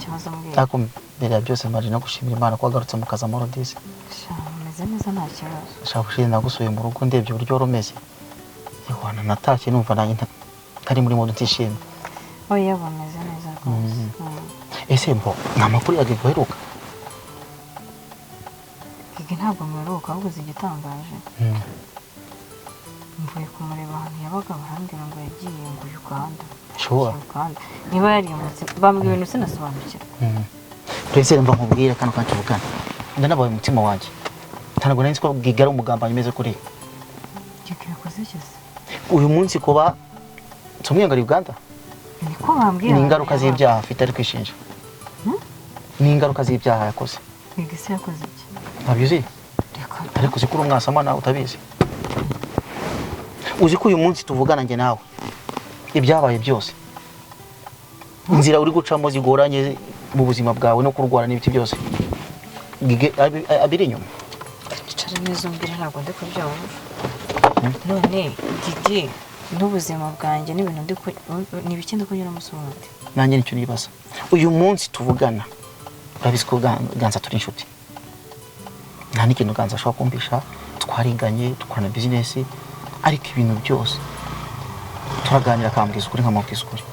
Kibazo, mbwira. Ariko mbere ya byose mbanje no gushimira Imana ko wagarutse mu kazi amahoro disi. Sha, meze neza, nta kibazo. Shaka ushize nagusuye mu rugo, ndebye uburyo wari umeze, ewana natashye numva nanjye ntari muri mood, ntishimye. Oya, bameze neza rwose. Ese mbo nta makuru ya Gigi uheruka? Gigi ntabwo mperuka, ahubwo uzi igitangaje? Mvuye kumureba ahantu yabaga, barambwira ngo yagiye ngo Uganda. Sure. Uganda niba yarimutse, bambwira ibintu sinasobanukirwa. Prince, mva nkubwire kano kantu tuvugana, ndanabaye umutima wanjye, ntabwo nari nzi ko Gigi ari umugambanyi umeze kuriya. Gigi yakoze iki se? Uyu munsi kuba tumwe ngo ari Uganda, Niko bambwira. ni ingaruka z'ibyaha afite ari kwishinja, ni ingaruka z'ibyaha yakoze. Gigi se yakoze iki? Ntabyo uzi? Reka. Ariko uzi ko uri umwasama nawe utabizi? Uzi ko uyu munsi tuvugana njye nawe, ibyabaye byose, inzira uri gucamo zigoranye mu buzima bwawe no kurwara n'ibiti byose, Gigi abiri inyuma. Icara neza umbwire, ntabwo ndi kubyumva. None Gigi n'ubuzima bwanjye n'ibintu ndi ni ibiki ndi kunyuramo se ubundi? Nanjye nicyo nibaza. Uyu munsi tuvugana, urabizi ko Ganza turi inshuti, nta n'ikintu Ganza ashobora kumvisha, twariganye, dukorana bizinesi, ariko ibintu byose turaganira, akambwiza ukuri, nkamubwiza ukuri.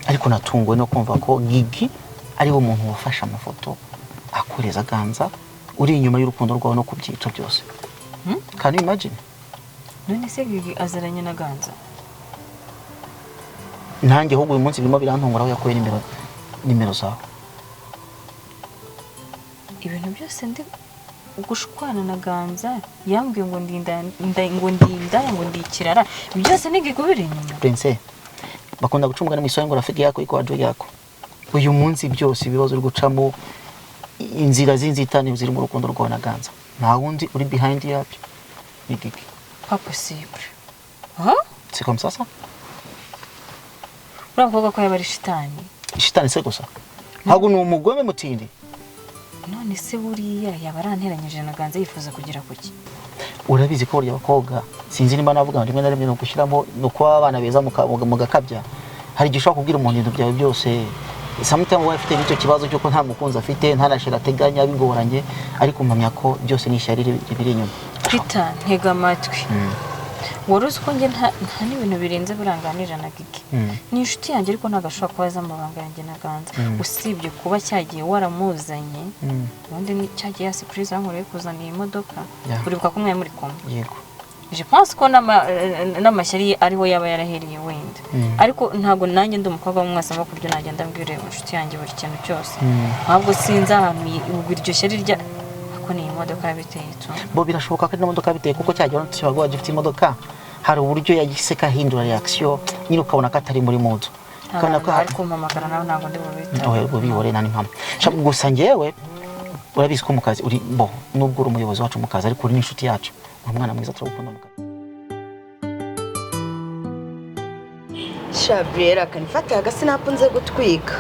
Ariko natunguwe no kumva ko Gigi ari we muntu wafashe amafoto akoreza Ganza, uri inyuma y'urukundo rwawe no kubyica byose. Can you imagine? None se Gigi aziranye na Ganza? Nanjye ahubwo uyu munsi birimo birantungura aho yakuye nimero zawe. Ibintu byose ndi gushwana na Ganza, yambwiye ngo ndinda ngo ndinda, ngo ndi ikirara, byose ni Gigi ubiri inyuma. Prince, bakunda guca umugani mu Kiswahili ngo rafiki yako iko adui yako. Uyu munsi byose ibibazo uri gucamo, inzira z'inzitane ziri mu rukundo rwawe na Ganza, nta wundi uri behind yabyo, ni Gigi. Pas possible, ha. C'est comme ça ça. Uriya mukobwa ko yaba ari shitani. Shitani se gusa, ntabwo ni umugome mutindi. None se buriya yaba aranteranyije na Ganza yifuza kugera kuki? Urabizi ko burya abakobwa, sinzi niba navuga ngo rimwe na rimwe ni ugushyiramo, ni ukuba abana beza mugakabya. Hari igihe ushobora kubwira umuntu ibintu byawe byose. Sometimes we afite n'icyo kibazo cy'uko nta mukunzi afite, nta na chéri ateganya, bigoranye, ariko mpamya ko byose ni ishyari ribiri inyuma. Peter, ntega amatwi. Wari uzi ko njye nta n'ibintu birenze buranganira na Gigi? Ni inshuti yanjye, ariko ntabwo ashobora kuba azi amabanga yanjye na Ganza, usibye kuba cyagiye waramuzanye. Ubundi ni cyagiye ya surprise yankoreye kuzana iyi modoka. Uribuka ko mwari muri kumwe? Yego. Je pense ko n'amashyari ye ariho yaba yarahereye wenda. Ariko ntabwo nanjye ndi umukobwa w'umwasama ku buryo nagenda mbwira inshuti yanjye buri kintu cyose. Ahubwo sinzi ahantu ubwo iryo shyari rya ako ni iyi modoka yabiteye tu. Bo birashoboka ko ari imodoka biteye, kuko cyagiye kiba gifite imodoka, hari uburyo yagise kahindura reaction nyine, ukabona ko atari muri mood, ukabona Abantu ko bari kumpamagara nawe, ntabwo ndi bubitaho. Oya, ubihore, nta n'impamvu. Gusa njyewe urabizi ko mu kazi uri bo, nubwo uri umuyobozi wacu mu kazi, ariko uri n'inshuti yacu, uri umwana mwiza, turagukunda mu kazi. Shabriera, kanifate agasinapu nze gutwika.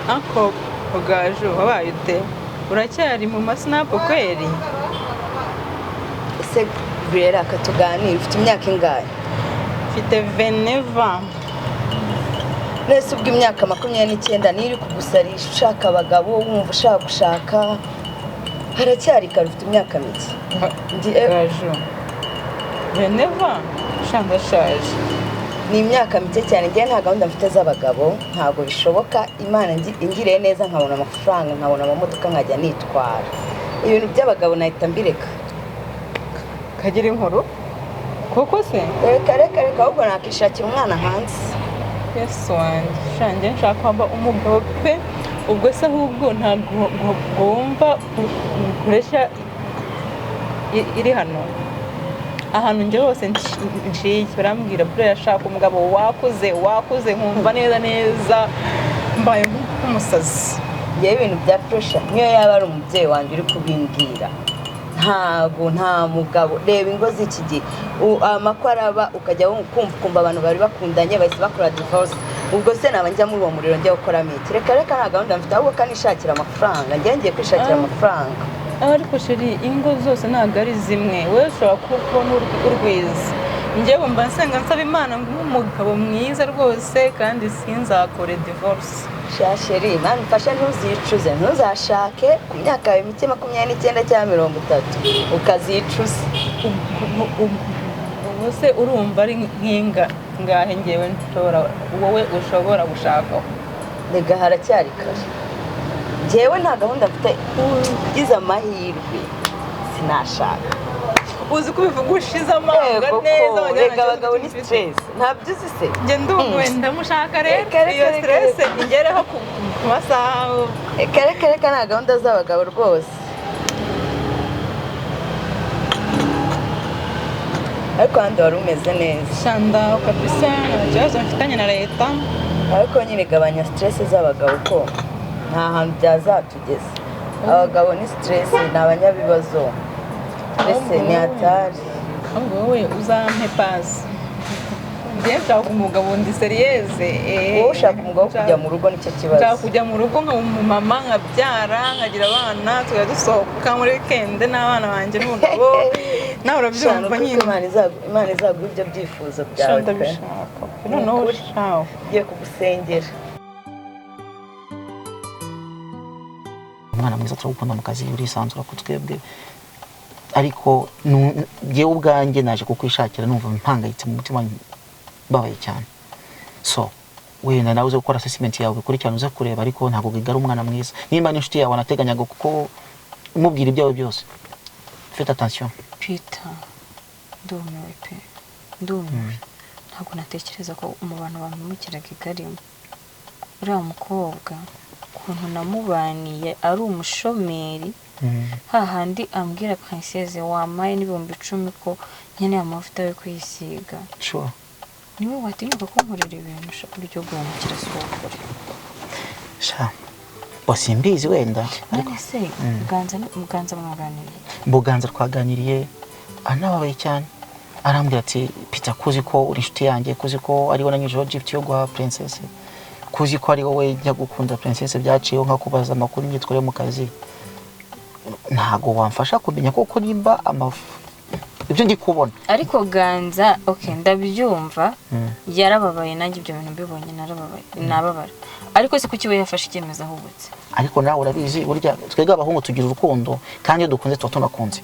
Ako ugaju wabaye ute? Uracyari mu masinapu kweri? Ese Briera, katuganire, ufite imyaka ingahe? Mfite 29. Nese ubwo imyaka 29 niyo iri kugusarisha ushaka abagabo, wumva ushaka gushaka? Haracyari kare, ufite imyaka mike. Gaju, 29, sha ndashaje. Ni imyaka mike cyane. Njyewe nta gahunda mfite z'abagabo, ntabwo bishoboka. Imana ingiriye neza nkabona amafaranga, nkabona amamodoka, nkajya nitwara, ibintu by'abagabo nahita mbireka. Kagira inkuru koko se? Reka reka reka, ahubwo nakishakira umwana hanze. Yesu wanjye, sha njye nshaka kwamba umugabo pe. Ubwo se ahubwo ntabwo wumva pressure iri hano? Ahantu njye hose nciye barambwira: "Buriya ashaka umugabo wakuze, wakuze." Nkumva neza neza mbaye nk'umusazi. Ngewe ibintu bya pressure, niyo yaba ari umubyeyi wanjye uri kubimbwira, ntago nta mugabo. Reba ingo z'iki gihe, amakwe araba, ukajya kumva ukumva abantu bari bakundanye bahise bakora divorce. Ubwo se naba njya muri uwo muriro njya gukoramo iki? Reka reka, nta gahunda mfite, ahubwo kanishakira amafaranga. Njyewe ngiye kwishakira amafaranga. Ariko chéri, ingo zose ntabwo ari zimwe. Wowe ushobora kubona urwiza, njyewe mba nsenga nsaba Imana ngo umpe umugabo mwiza rwose, kandi sinzakore divorce. Sha chérie, Imana mfasha ntuzicuze, ntuzashake ku myaka yawe mike, 29 cyangwa 30, ukazicuza. Ubu se urumva ari nk'inga ngahe ngewe nshobora, wowe ushobora gushakaho? Rega haracyari kare, njyewe nta gahunda mfite. Ugize amahirwe sinashaka. Uzi ko ubivuga ushize amanga Yego neza, ko wagira ngo rega nta abagabo kibazo ni mfite. stress, ntabyo uzi se? Njye ndumiwe, ndamushaka rero. Reka, reka, Iyo reka, stress reka. ingereho ku masaha. Reka reka reka, nta gahunda z'abagabo rwose. Ariko ahandi wari umeze neza. Shanda kabisa, nta kibazo mfitanye na leta. Ariko nyine gabanya stress z'abagabo, ko nta hantu byazatugeza. Abagabo ni stress, ni abanyabibazo mbese, ni hatari. Ahubwo wowe uzampe pasi, njye nshaka umugabo, ndi sérieuse. Wowe ushaka umugabo wo kujya mu rugo, nicyo kibazo. Nshaka kujya mu rugo nkaba umumama, nkabyara, nkagira abana, tukajya dusohoka muri weekend n'abana banjye n'umugabo, nawe Shana, urabyumva ukuri ko nyine. Imana izaguha ibyo byifuzo byawe Sha, pe. ndabishaka noneho. Ukuri. Shawe. Ngiye kugusengera. Umwana mwiza, turagukunda mu kazi, urisanzura ku twebwe, ariko njyewe ubwanjye naje kukwishakira numva mpangayitse mu mutima, mbabaye cyane. So wenda nawe uze gukora assessment yawe, ukurikirane, uze kureba, ariko ntabwo Gigi ari umwana mwiza. Nimba n'inshuti yawe anateganyaga kuko umubwira ibyawe byose, faites attention. Peter, ndumiwe pe, ndumiwe. Ntabwo natekereza ko mu bantu bampemukiraga igarimo uriya mukobwa, ukuntu namubaniye ari umushomeri, hahandi ambwira Princesse wampaye n'10,000 ko nkeneye amavuta yo kwisiga, niwe watinyuka kunkorera ibintu buryo guhemukira si ukuri. Sha bo, simbizi wenda, ariko None se Ganza, Ganza mwaganiriye? Buganza twaganiriye, anababaye cyane, arambwira ati: "Peter, kuzi ko uri inshuti yanjye, kuzi ko ariwe nanyujeho gift yo guha Princesse, kuzi ko ari wowe njya gukunda Princesse byaciyeho nkakubaza amakuru y'imyitwarire mu kazi, ntago wamfasha kumenya koko nimba amafu ibyo ndi kubona?" Ariko Ganza, ok, ndabyumva, yarababaye. Nanjye ibyo bintu mbibonye narababaye, nababara. Ariko se kuki we yafashe icyemezo ahubutse? Ariko nawe urabizi, burya twebwe abahungu tugira urukundo, kandi iyo dukunze tuba tunakunze.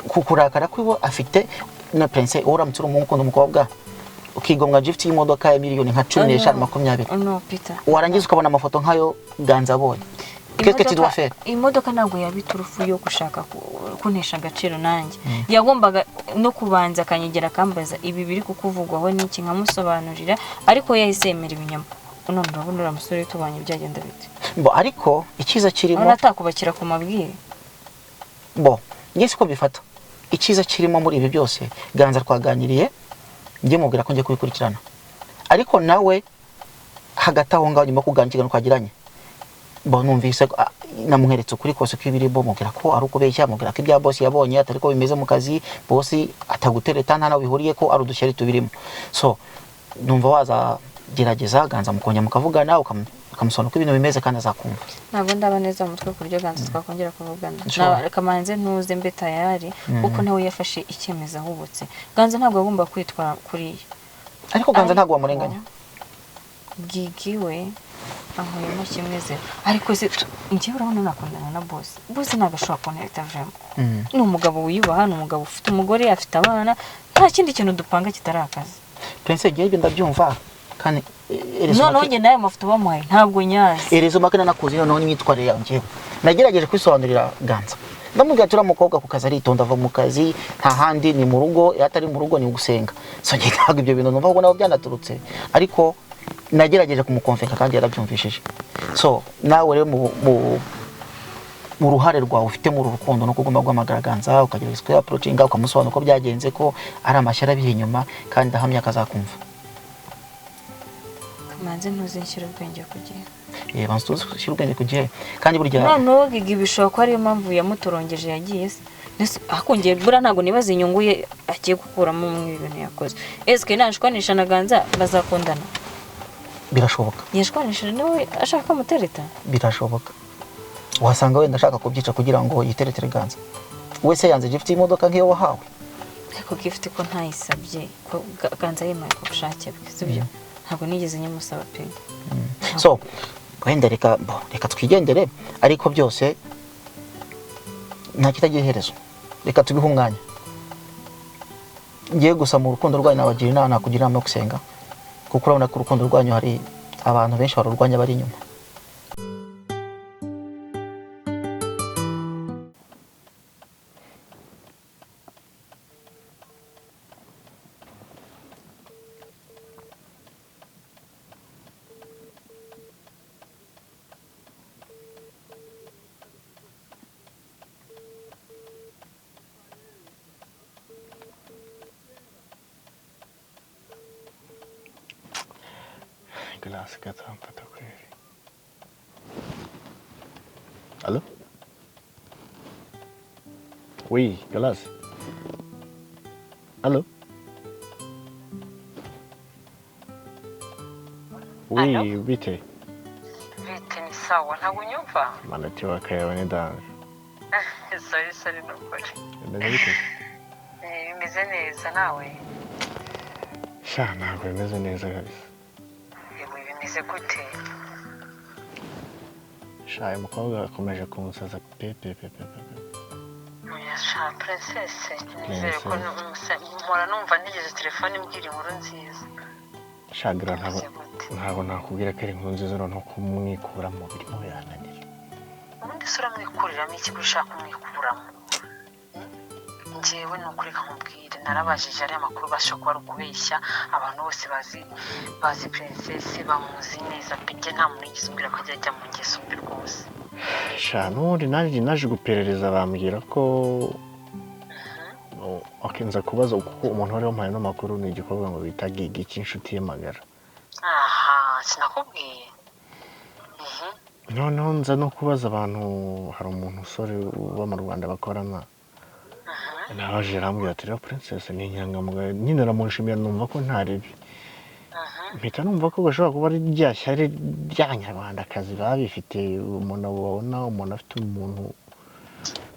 Ku kurakara kwiwe afite na Prince, wowe uramutse uri umuhungu ukunda umukobwa, ukigomwa gift y'imodoka ya miliyoni nka 15, 20, No, Peter. warangiza ukabona amafoto nk'ayo Ganza abonye, qu'est-ce que tu dois faire? Imodoka ntabwo yaba iturufu yo gushaka kuntesha agaciro. Nanjye yagombaga no kubanza akanyegera, akambaza ibi biri kukuvugwaho n'iki, nkamusobanurira, ariko yahise yemera ibinyoma. None urabona uriya musore tubanye byagenda bite? Bo, ariko icyiza kirimo Urabona atakubakira ku mabwire? Bo, njye siko mbifata. Icyiza kirimo muri ibi byose, Ganza twaganiriye, njye mubwira ko ngiye kubikurikirana, ariko nawe hagati aho ngaho nyuma yo kuganira ikiganiro twagiranye, bo numvise ko, namweretse ukuri kose kw'ibirimo, mubwira ko ari ukubeshya, mubwira ko ibya boss yabonye atari ko bimeze mu kazi, boss atagutereta, nta naho bihuriye, ko ari udushyari tubirimo. So numva wazagerageza Ganza mukongera mukavugana, ukamusobanura uko ibintu bimeze, kandi azakumva. Ntabwo ndaba neza mu mutwe ku buryo Ganza twakongera kuvugana. Sure. Reka manze ntuze mbe tayari, kuko nawe yafashe icyemezo ahubutse. Ganza ntabwo agomba kwitwara kuriya. Ariko Ganza ntabwo wamurenganya. Gigi we ankuyemo kimwe zero. Ariko se njyewe urabona nakundana na boss? Boss ntabwo ashobora kuntereta vraiment. Ni umugabo wiyubaha, ni umugabo ufite umugore, afite abana, nta kindi kintu dupanga kitari akazi. Prince, igihe ibyo ndabyumva, kandi erezo Noneho njye n'ayo mafoto bamuhaye ntabwo nyazi. Erezo make nanakuzi. Noneho n'imyitwarire yawe, njyewe nagerageje kwisobanurira Ganza, ndamubwira ati uriya mukobwa ku kazi aritonda, ava mu kazi nta handi ni mu rugo, iyo atari mu rugo ni gusenga. So njye ntabwo ibyo bintu numva ahubwo nabo byanaturutse, ariko nagerageje kumukonvenka kandi yarabyumvishije. So nawe rero mu ruhare rwawe ufite muri uru rukundo nuko ugomba guhamagara Ganza, ukagerageza kuya approachinga, ukamusobanura uko byagenze, ko ari amashyari abiri inyuma, kandi ndahamya akazakumva. Kamanze ntuzi nshyira ubwenge ku gihe. Banza tuzi ushyire ubwenge ku gihe, kandi burya Noneho Gigi bishobora kuba ariyo mpamvu yamutorongeje yagiye se. Mbese akongeye buriya ntabwo nibaza inyungu ye agiye gukuramo muri ibi bintu yakoze. Esike nashwanisha na Ganza bazakundana? Birashoboka. Yashwanishije nawe ashaka amutereta? Birashoboka, wasanga wenda ashaka kubyica kugira ngo yiteretere Ganza. Wese yanze gift y'imodoka nk'iyo wahawe. Ariko gift ko ntayisabye, ko Ganza yemaye ku bushake bwe, sibyo? Ntabwo nigeze nyimusaba pe. So wenda reka reka twigendere, ariko byose nta kitagira iherezo, reka tubihe umwanya. Ngiye gusa mu rukundo rwanyu nabagira inama, nakugira inama yo gusenga, kuko urabona ko urukundo rwanyu hari abantu benshi barurwanya bari inyuma. Glass gatamfata kweli. Allô? Oui, Glass. Allô? Oui, bite. Bite ni sawa, ntabwo unyumva? Manati wakayawe ni danje. Sorry, sorry, nukuri. Bimeze bite? Bimeze neza nawe? Sha, ntabwo bimeze neza kabisa. Bimeze gute? Sha, uyu mukobwa akomeje kunsaza pe pe pe pe pe. Oya sha, princesse, nizere ko mpora numva ntigeze telefone imbwira inkuru nziza. Sha, gira ntabwo nakubwira ko ari inkuru nziza, noneho kumwikuramo birimo birananira. Ubundi se uramwikuriramo iki ko ushaka kumwikuramo? Njyewe ni ukuri nkubwire, narabajije ariya makuru basha kuba ari ukubeshya, abantu bose bazi princesse bamuzi neza pe, njye nta muntu wigeze umbwira ko ajya mu ngeso mbi rwose. Sha, n'ubundi nanjye naje guperereza bambwira ko nza kubaza kuko umuntu wari wampaye ano makuru ni igikobwa ngo bita Gigi cy'inshuti ye magara. Aha, sinakubwiye. Noneho nza no kubaza abantu, hari umuntu usore uba mu Rwanda bakorana. Nabaje arambwira ati rero princesse ni inyangamugayo, nyine aramunshimira numva ko nta ribi. Mpita numva ko bashobora kuba ari rya shyari ry'abanyarwandakazi baba bifite, umuntu babona umuntu afite umuntu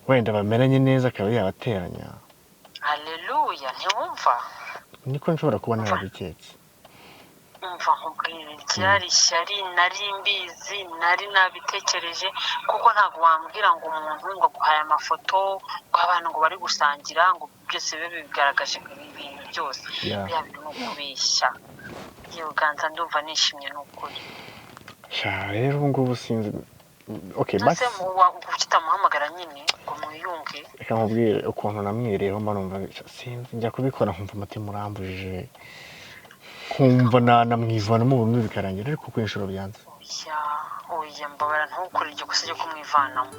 wenda bameranye neza akaba yabateranya. Haleluya, ntiwumva? Niko nshobora kuba narabiketse. Umva nkubwire, ryari ishyari nari mbizi, nari nabitekereje, kuko ntabwo wambwira ngo umuntu ngo aguhaye amafoto ngo abantu ngo bari gusangira ngo byose bibe bigaragaje ibintu byose. Bya bintu ni ukubeshya. Yewe Ganza, ndumva nishimye n'ukuri. Sha, rero ubu ngubu sinzi. Okay, basi ukitamuhamagara nyine ngo mwiyunge. Reka nkubwire ukuntu namwireyeho, mba numva sinzi, njya kubikora nkumva umutima urambujije, nkumva namwivanamo burundu bikarangira, ariko ku inshuro byanze. Oya, mbabara ntukore iryo kosa ryo kumwivanamo.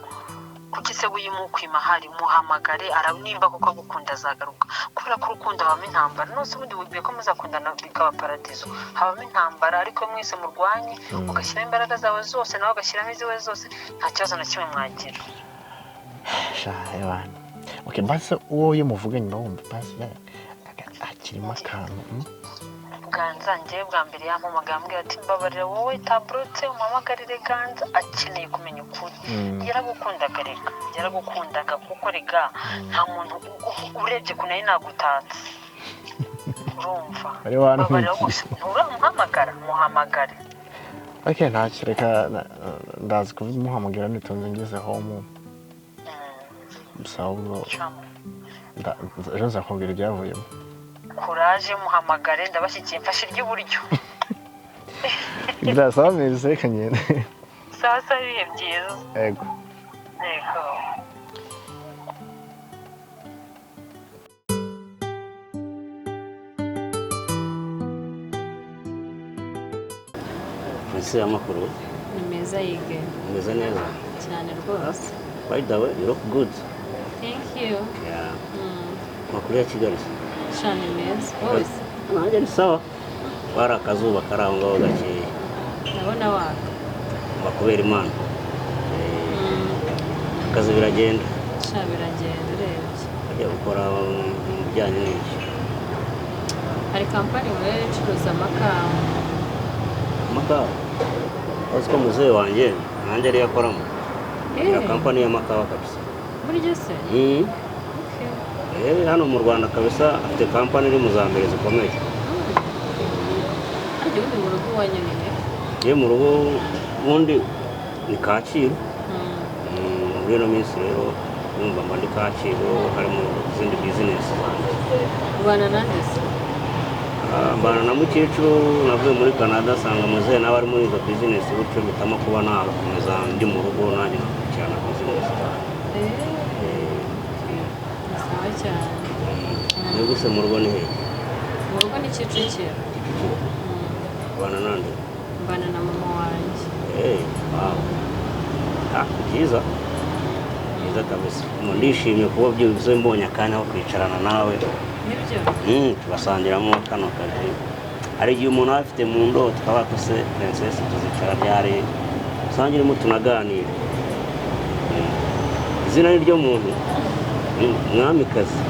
Kuki se wimukwima hari muhamagare, nimba kuko agukunda azagaruka. Kubera ko urukundo habamo intambara, nose ubundi wibwiye ko muzakundana bikaba paradizo. Habamo intambara, ariko mwese murwanye, ugashyiramo imbaraga zawe zose nawe ugashyiramo iziwe zose, nta kibazo na kimwe mwagira. Sha, ebana. Okay, basi uwo iyo muvuganye wumva basi akirimo akantu. Ganza njyewe bwa mbere yampamagaye ambwira ati mbabarira wowe taburutse umuhamagarire Ganza, akeneye kumenya ukuri. Yaragukundaga rega, yaragukundaga kuko rega nta muntu urebye ku nari nagutatse. Urumva? Mbabarira gusa nturamuhamagara, muhamagare. Okay, ntacyo, reka ndaza kubimuhamagara nitonze ngeze home. Gusa ahubwo ejo nzakubwira ibyavuyemo. Kuraje, muhamagare, ndabashyigikiye, mfashe iry'iburyo. Birasaba meza, reka ngende. Sawa sawa, ibihe byiza. Yego. Yego. Ese amakuru? Ni meza yige. Umeze neza? Cyane rwose. By the way, you look good. Thank you. Yeah. Amakuru ya Kigali? Cyane meza. Wowe se? Nanjye ni sawa. Wari akazuba kari aho ngaho gakeya. Ndabona waka. Bakubera Imana. Akazi biragenda. Sha, biragenda urebye. Ajya gukora mu bijyanye n'iki? Hari kampani muri icuruza amakawa. Amakawa? Uzi ko muzehe wanjye nanjye ariyo akoramo. Ya kampani y'amakawa kabisa. Burya se? Okay. Hano mu Rwanda kabisa afite kampani iri mu za mbere zikomeye. Ariko ubundi mu rugo iwanyu ni he? Ye mu rugo ubundi ni Kacyiru. Muri ino minsi rero numva mba ndi Kacyiru, harimo izindi bizinesi zanjye. Ubana nande se? Mbana na mukecuru. Navuye muri Canada asanga muzehe nawe ari muri izo bizinesi, gutyo mpitamo kuba nakomeza ndi mu rugo nanjye nkakurikirana bizinesi zanjye. Ni sawa cyane. Mwebwe se mu rugo ni hehe? Mu rugo ni Kicukiro. Kicukiro. Ubana nande? Mbana na mama wanjye. Wow. Byiza byiza kabisa. Ndishimye kuba byibuze mbonye akanya ko kwicarana nawe. Nibyo. Tugasangiramo kano kazi. Hari igihe umuntu aba afite mu ndoto tukaba tuse princess tuzicara ryari usangiremo tunaganira. Izina ni ryo muntu, mwamikazi.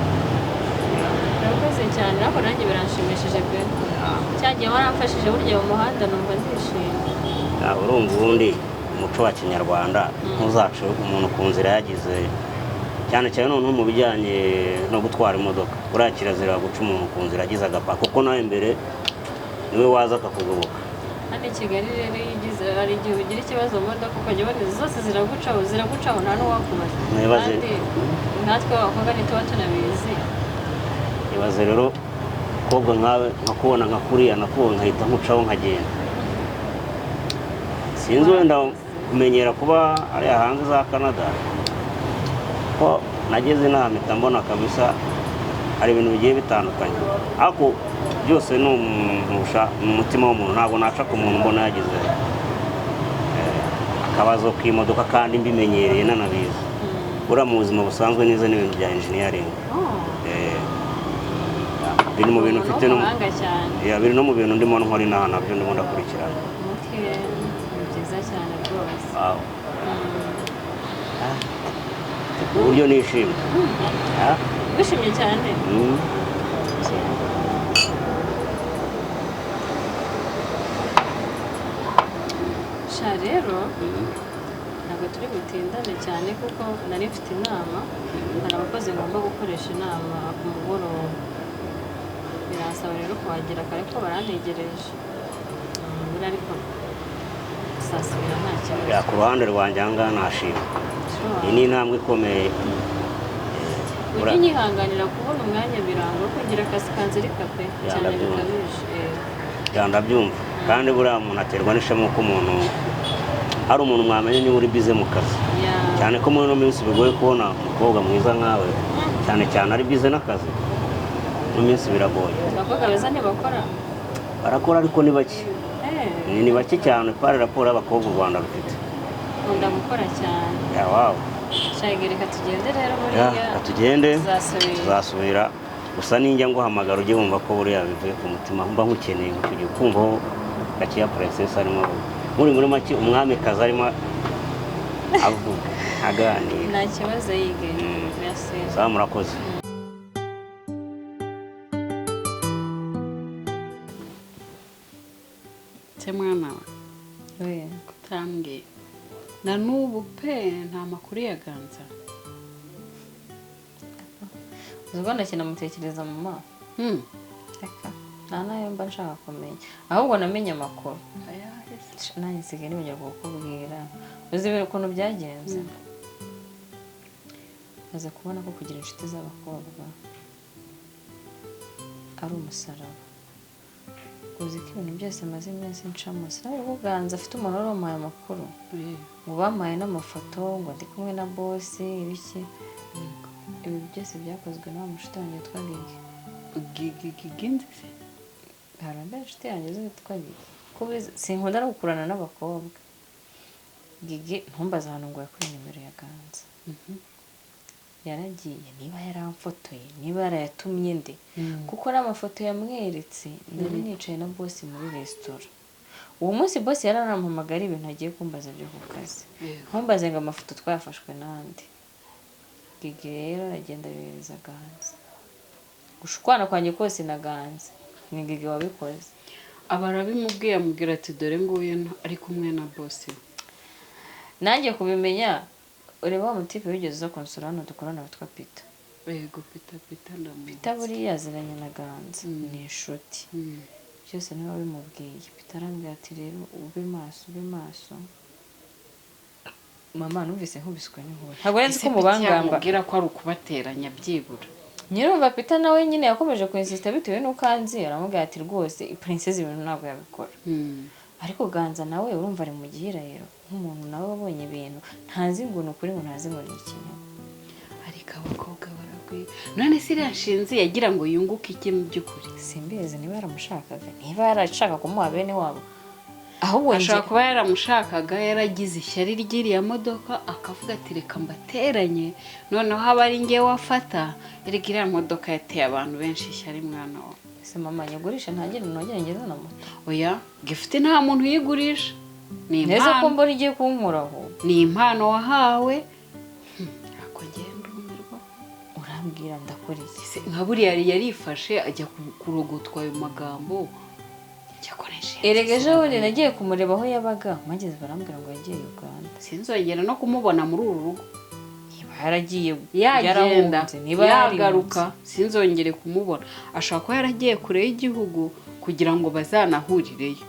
Urakoze cyane, ariko nanjye biranshimishije pe. Cyagiye waramfashije burya mu muhanda numva ndishimye. Urumva ubundi umuco wa kinyarwanda ntuzace umuntu ku nzira yagize, cyane cyane noneho mu bijyanye no gutwara imodoka. Buriya kirazira guca umuntu ku nzira agize agapa, kuko nawe mbere niwe waza akakugoboka. Hano i Kigali rero iyo ugize, hari igihe ugira ikibazo mu modoka ukajya ubona izi zose ziragucaho ziragucaho, nta n'uwakubaza. Kandi natwe abakobwa ntituba tunabizi. Ibaze rero umukobwa nkawe nkakubona nka kuriya, nakubona nkahita nkucaho nkagenda. Sinzi wenda kumenyera kuba ariya hanze za Canada, ko nageze inaha mpita mbona kabisa hari ibintu bigiye bitandukanye, ariko byose ni umutima w'umuntu. Ntabwo naca ku muntu mbona yagize akabazo k'imodoka kandi mbimenyereye nanabizi. Buriya mu buzima busanzwe nize n'ibintu bya engineering. Biri mu bintu mfite no biri no mu bintu ndimo nkora inaha nabyo ndimo ndakurikirana. Ni byiza cyane rwose. Uburyo nishimye. Wishimye cyane? Sha rero ntabwo turi butindane cyane kuko nari mfite inama, hari abakozi ngomba gukoresha inama ku mugoroba. Biransaba rero kuhagera kare ko barantegereje. Ariko tuzasubira nta kibazo. Ku ruhande rwanjye aha ngaha nashima. Iyi ni intambwe ikomeye. Ujye unyihanganira kubona umwanya biranga kugira akazi kanzirika pe cyane bikabije. Ndabyumva. Kandi buriya umuntu aterwa n'ishema ko umuntu hari umuntu mwamenye niba uri bize mu kazi. Cyane ko muri ino minsi bigoye kubona umukobwa mwiza nkawe, cyane cyane ari bize n'akazi. Mu minsi biragoye. Abakobwa beza ntibakora? Barakora ariko ni bake. Ni bake cyane pari raporo y'abakobwa u Rwanda rufite. Nkunda gukora cyane. Wow. Shayige reka tugende rero buriya. Tugende tuzasubira. Gusa ninjya nguhamagara ujye wumva ko buriya bivuye ku mutima, mba nkukeneye kugira kumva gakiya princess arimo muri make umwamikazi arimo avuga aganira. Nta kibazo yige. Merci. Sawa murakoze. Se mwana we kutambwiye na n'ubu pe nta makuru ya Ganza. Uzi kinamutekereza mama. Reka nta nayo mba nshaka kumenya, ahubwo namenye amakuru. Nanjye nsigaye nibagirwa kukubwira. Uzi ukuntu byagenze? Maze kubona ko kugira inshuti z'abakobwa ari umusaraba. Uzi ko ibintu byose maze iminsi ncamo, sinabwo Ganza afite umuntu wari wamuhaye amakuru, ngo bamuhaye n'amafoto, ngo ndi kumwe na bosi ibiki. Ibi byose byakozwe na wa mushuti wanjye witwa Gigi. Gigi nzi se? Hari undi nshuti yanjye witwa Gigi. Sinkunda no gukurana n'abakobwa. Gigi ntumbaze ahantu ngo yakuye nimero ya Ganza. Yaragiye niba yaramfotoye, niba yarayatumye nde, kuko n'amafoto yamweretse nari nicaye na bosi muri resitora. Uwo munsi bosi yaranampamagara ibintu agiye kumbaza byo ku kazi. Ntumbaze ngo amafoto twayafashwe nande. Gigi rero aragenda yohereza Ganza. Gushwana kwanjye kose na Ganza ni Gigi wabikoze. Abarabimubwiye amubwira ati dore nguyu ari kumwe na bosi. Nanjye kubimenya ureba wa mutipe wigeze uza kunsura hano dukorana witwa Peter. Yego Peter, Peter ndamuzi. Peter buriya yaziranye na Ganza, ni inshuti. Byose niwe wabimubwiye. Peter arambwira ati rero ube maso, ube maso. Mama numvise nkubiswe n'inkuba. Ntabwo nari nzi ko mubangamba. Yamubwira ko ari ukubateranya byibura. Nyirumva Peter nawe nyine yakomeje kuinsista bitewe n'uko anzi, aramubwira ati rwose Princess ibintu ntabwo yabikora. Ariko Ganza nawe urumva ari mu gihirahiro nk'umuntu nawe wabonye ibintu ntazi ngo ni ukuri ngo ntazi ngo ni ikinyoma. Ariko abakobwa baragwira. None se iriya nshinzi yagira ngo yunguke iki mu by'ukuri? Simbizi niba yaramushakaga, niba yarashaka kumuha bene wabo. Ahubwo ashobora kuba yaramushakaga yaragize ishyari ry'iriya modoka akavuga ati reka mbateranye, noneho aba ari njye wafata. Erega iriya modoka yateye abantu benshi ishyari mwana wa. Ese mama nyigurisha ntagire nongere ngeze na moto? Oya, gift nta muntu uyigurisha. Ni Neza ko impano, mbona igiye kunkuraho. ni impano wahawe. Ako ngenda umirwa. Urambwira ndakora iki? Se, nka buriya yarifashe ajya kurogotwa ayo magambo. Erega ejo bundi nagiye kumureba aho yabaga, mageze barambwira ngo yagiye Uganda. Sinzongera no kumubona muri uru rugo. Niba yaragiye yagenda yarahunze, niba yagaruka sinzongere kumubona. Ashobora kuba yaragiye kure y'igihugu kugira ngo bazanahurireyo.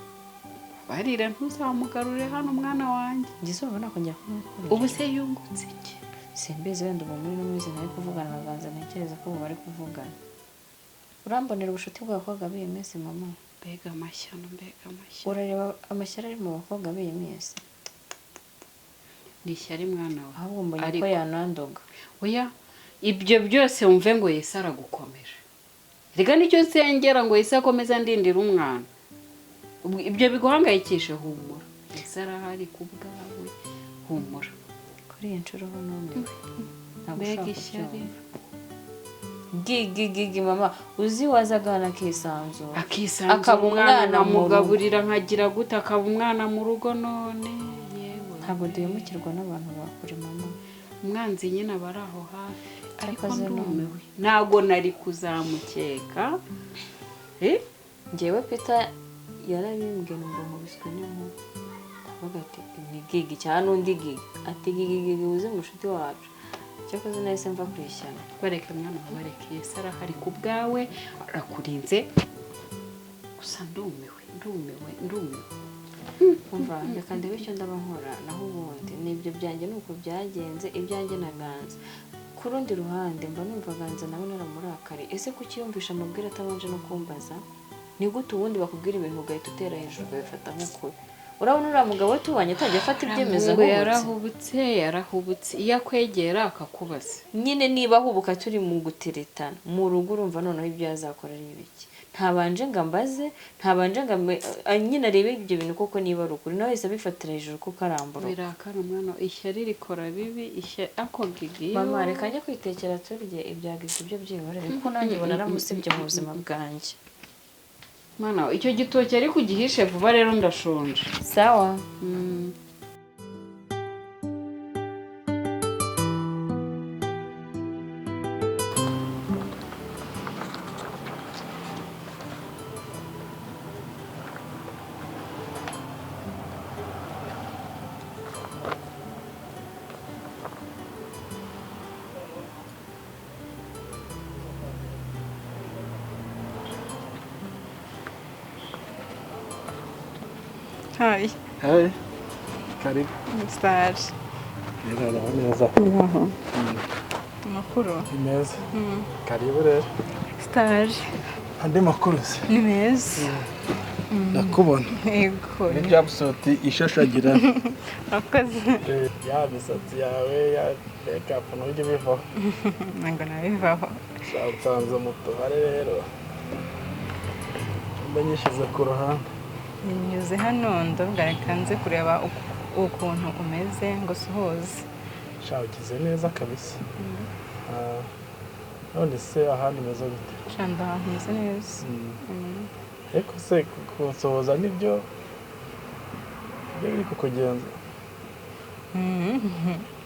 Barira ntuzamugarure hano mwana wanjye. Njye urumva nakongera kumwikundira. Ubu se yungutse iki? Simbizi wenda ubu muri no minsi ntari kuvugana na Ganza, ntekereza ko ubu bari kuvugana. Urambonera ubucuti bw'abakobwa b'iyi minsi mama. Mbega amashyano, mbega amashyano. Urareba amashyari ari mu bakobwa b'iyi minsi. Ni ishyari mwana we. Ahubwo mbonye ko yanandoga. Oya, ibyo byose wumve ngo Yesu aragukomeje. Rega nicyo nsengera ngo Yesu akomeze andindira umwana. Ibyo biguhangayikishe humura. Yesu arahari ku bwawe, humura. Kuri iyi nshuro ho numiwe. Ntabwo Mbega ushobora ishyari. kubyumva. Gigi gigi mama, uzi wazagana akisanzura. Akisanzura Akaba umwana mu rugo. nkamugaburira nkagira gute akaba umwana mu rugo none yewe. Ntabwo duhemukirwa n'abantu bakuri mama. Umwanzi nyine aba ari aho hafi. Ariko Cyakoze ndumiwe. Ntabwo nari kuzamukeka. Njyewe Peter yarabimbwiye ngo nkubiswe n'inkuba. Ndavuga ati ni gigi cyangwa n'undi gigi. Ati gigi gigi uzi mushuti wacu. Cyakoze nahise mva ku ishyano. Bareke mwana wawe, bareke. Yesu arahari ku bwawe, arakurinze. Gusa ndumiwe, ndumiwe, ndumiwe. Umva reka ndebe icyo ndaba nkora, naho ubundi nibyo byanjye nuko byagenze, ibyanjye na Ganza. Ku rundi ruhande mba numva Ganza nawe naramurakariye. Ese kuki yumvisha amabwire atabanje no kumbaza? Ni gute ubundi bakubwira ibintu ugahita utera hejuru ukabifata nk'ukuri? Urabona uriya mugabo tubanye atajya afata ibyemezo Ngo ahubutse. yarahubutse, yarahubutse. Iyo akwegera akakubaza. Nyine niba ahubuka turi mu guteretana mu rugo, urumva noneho ibyo yazakora ari ibiki? Ntabanje ngo ambaze, ntabanje ngo nyine arebe ibyo bintu koko niba ari ukuri, nawe wese abifatira hejuru kuko arambura. Birakara mwana, ishyari rikora bibi, ishyari ako gigi. Mama reka njye kwitekera turye ibya gigi byo byihorere kuko nanjye ubona naramusibye mu buzima bwanjye. Mwana, icyo gitoki ariko ugihishe vuba rero ndashonje. Sawa. Hi. Hey. Karibu. Star. Neza neza. Amakuru. Ni meza. Karibu rero. Star. Andi makuru se? Ni meza. Ndakubona. Yego. Ni jumpsuit ishashagira. Urakoze. Ya misatsi yawe ya makeup ntujye bivaho. Ntabwo nabivaho. Nsanze mu tubare rero. Mba nyishyize ku ruhande. Nyuze hano ndavuga reka nze kureba ukuntu umeze ngo suhuze. Sha ugize neza kabisa. None se ahandi umeze gute? Sha ndameze neza. Ariko se kunsohoza nibyo biri kukugenza?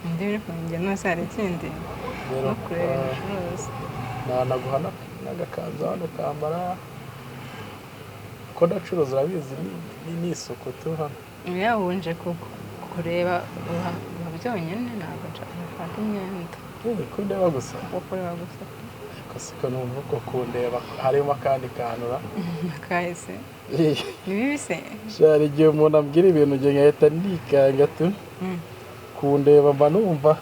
Ndi biri kungenza none se hari ikindi? Rero kureba ibicuruza. Nanaguha n'agakanzu hano ukambara. Ko ndacuruza urabizi ni isuku tu hano. Yabunje kureba byonyine ntabwo nshaka imyenda. Ko ndeba gusa? Kureba gusa. Ariko Siko numva uko kundeba harimo akandi kanura. Kahise ni bibi se? Shari, igihe umuntu ambwira ibintu njye nkahita nikanga tu. Kundeba mba numva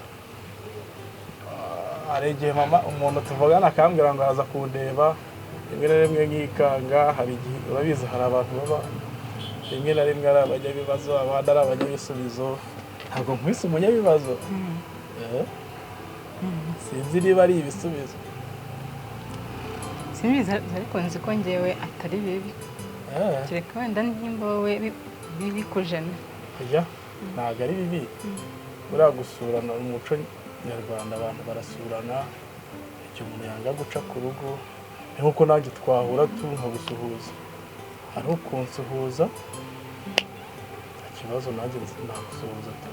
hari igihe mama umuntu tuvugana akambwira ngo araza kundeba, rimwe na rimwe nkikanga. Hari igihe urabizi hari abantu baba rimwe na rimwe ari abanyabibazo, abandi ari abanyabisubizo. Ntabwo nkwise umunyabibazo. Sinzi niba ari ibisubizo. Simbizi, ariko nzi ko njyewe atari bibi. Kereka wenda nimba wowe bikujena. Oya, ntabwo ari bibi. Buriya gusurana umuco nyarwanda, abantu barasurana. Icyo umuntu yanga guca ku rugo ni nkuko nanjye twahura tu nkagusuhuza, ari ukunsuhuza nta kibazo, nanjye nagusuhuza tu.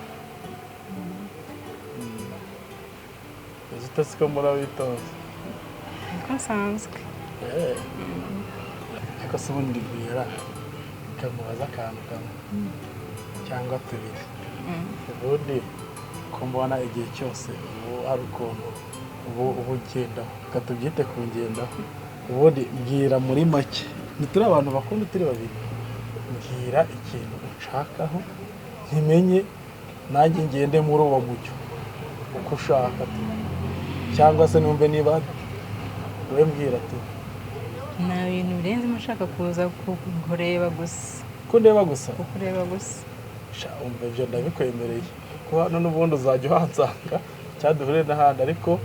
Uzi utasi ko murabitonze? Niko nsanzwe. Ariko se ubundi bwira kamubaza akantu kamwe cyangwa tubiri. Ubundi ko mbona igihe cyose ubu ari ukuntu ubu ugendaho, reka tubyite ku ngendaho. Ubundi mbwira muri make, ntituri abantu bakunda turi babiri, mbwira ikintu unshakaho nkimenye nanjye ngende muri uwo mucyo uko ushaka tu, cyangwa se numve niba wowe mbwira tu. Nta bintu birenze ushaka kuza kureba gusa. Ko ndeba gusa? Kukureba gusa. Sha, umva ibyo ndabikwemereye, ko hano n'ubundi uzajya uhansanga cyaduhure n'ahandi, ariko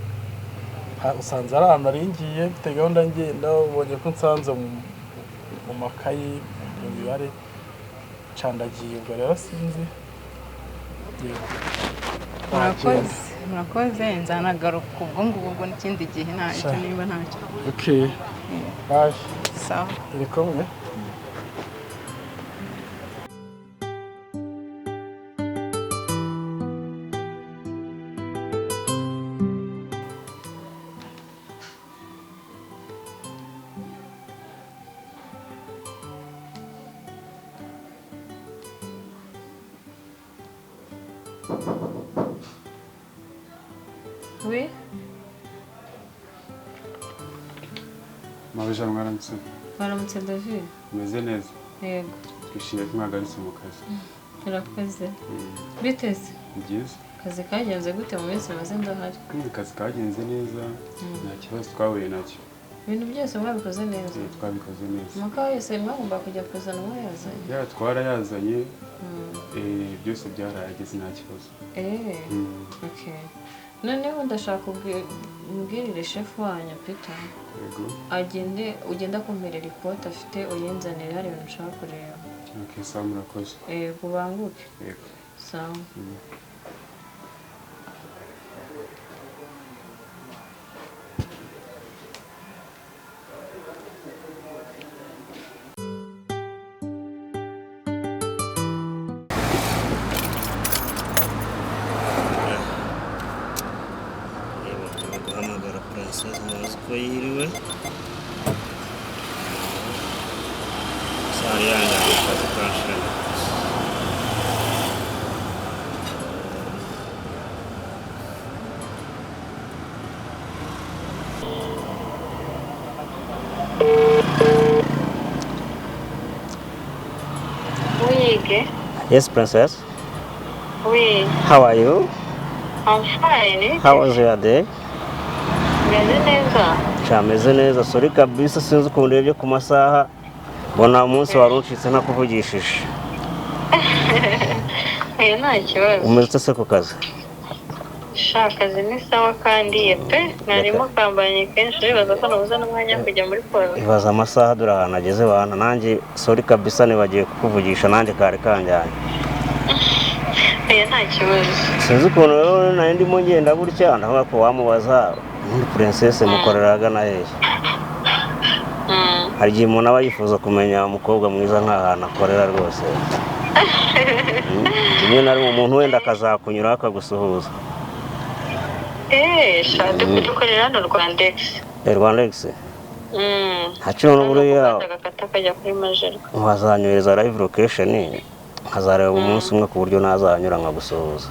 usanze ari ahantu nari ngiye mfite gahunda ngenda, ubonye ko nsanze mu makayi mu mibare ncandagiye, ubwo rero sinzi. Murakoze, murakoze, nzanagaruka ubwo ngubwo n'ikindi gihe ntacyo niba ntacyo. Okay. Bye. Sawa. Turi kumwe. Oui. Mabija, mwaramutse. Mwaramutse David. Umeze neza? Yego. Twishimiye ko mwagarutse mu kazi. Murakoze. Biteze? Ni byiza. Akazi kagenze gute mu minsi maze ndahari? Akazi kagenze neza, nta kibazo twahuye nacyo. Ibintu byose mwabikoze neza? Twabikoze neza. Amakawa yose mwagomba kujya kuzana mwayazanye? Ya, twarayazanye. Byose byarahageze nta kibazo. Okay. Noneho ndashaka ubwirire chef wanyu Peter. Yego. Agende ugenda kumperera ikote afite uyinzanire, hari ibintu nshaka kureba. Okay, sawa, murakoze. Yego, ubanguke. Yego. Sawa. Princess muzi ko yiriwe sari yanjye mu kazi kanshirana. Oui. Yes, Princess. Oui. How are you? I'm fine. How was your day? Meze neza. Meze neza, sorry kabisa sinzi ukuntu urebye ku masaha mbona umunsi wari uncitse ntakuvugishije. Oya, nta kibazo. Umeze ute se ku kazi? Sha, akazi ni sawa kandi pe, narimo kambanye kenshi bibaza ko nabuze n'umwanya wo kujya muri pause. Ibaza amasaha dore ahantu ageze bana, nanjye sorry kabisa nibagiye kukuvugisha, nanjye kari kanjyanye. Oya, nta kibazo. Sinzi ukuntu rero nari ndimo ngenda gutya ndavuga ko wamubaza ubundi Princess mukorera ahagana hehe? Hari igihe umuntu aba yifuza kumenya umukobwa mwiza nk'ahantu akorera rwose. Rimwe na rimwe umuntu wenda akazakunyuraho akagusuhuza. Sha, dukorera hano Rwandex. Rwandex? Ntacyo buriya akajya kuri Majerwa. Wazanyohereza live location nkazareba umunsi umwe ku buryo nazanyura nkagusuhuza.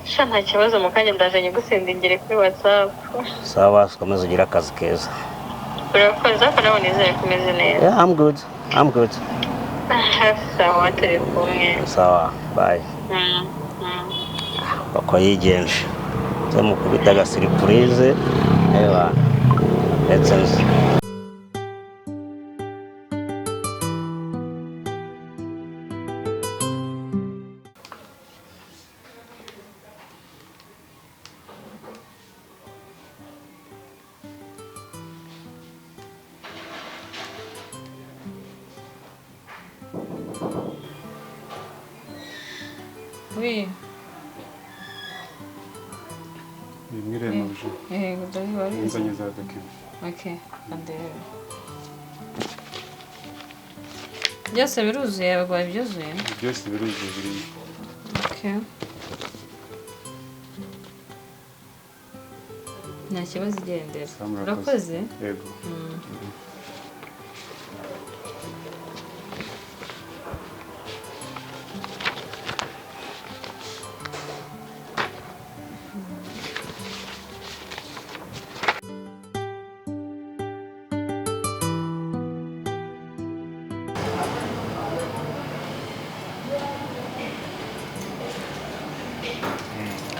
Sha nta kibazo, mu kanya ndaje nyigusendingire kuri WhatsApp. Sawa, ukomeze ugire akazi keza. Urakoze, ariko nawe nizere ko umeze neza. Yeah, I'm good. I'm good. Sawa, turi kumwe. Sawa, bye. Uko yigenje nzamukubita agasiripurize, ewa ndetse nzi. Oui. Mwiriwe mabuje. Yego, ndabiba. Nzanye za document. Okay, andebe. Byose biruzuye, abagwayi byuzuye? Byose biruzuye birimo. Okay. Nta kibazo, igendera. Urakoze? Yego.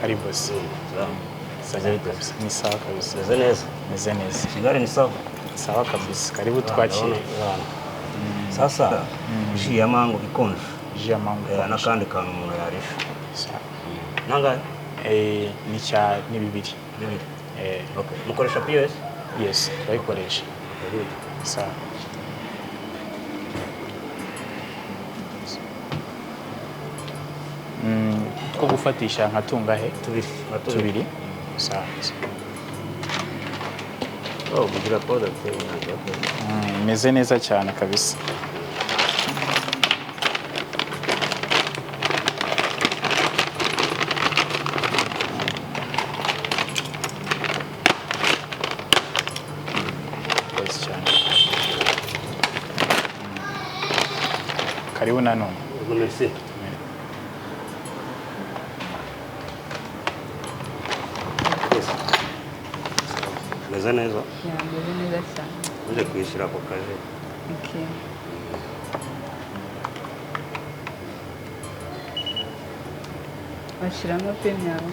Karibu si. Ni sawa kabisa. Meze neza. Meze neza. Kigali ni sawa. Sawa kabisa. Karibu twakire. Sasa ji ya mango ikonje. Ji ya mango. N'akandi kantu umuntu yarisha. Nangahe? Ni cya ni bibiri. Bibiri. Okay. Mukoresha POS? Yes, turayikoresha. Sawa. Two gufatisha nka tungahe? Tubiri. Tubiri. Sawa. Oh, mugira product. Meze neza cyane kabisa. Karibu nanone. Merci. Meze neza. Meze neza cyane. Uje kwishyura ako kaje. Okay. Washyiramo peni yawe.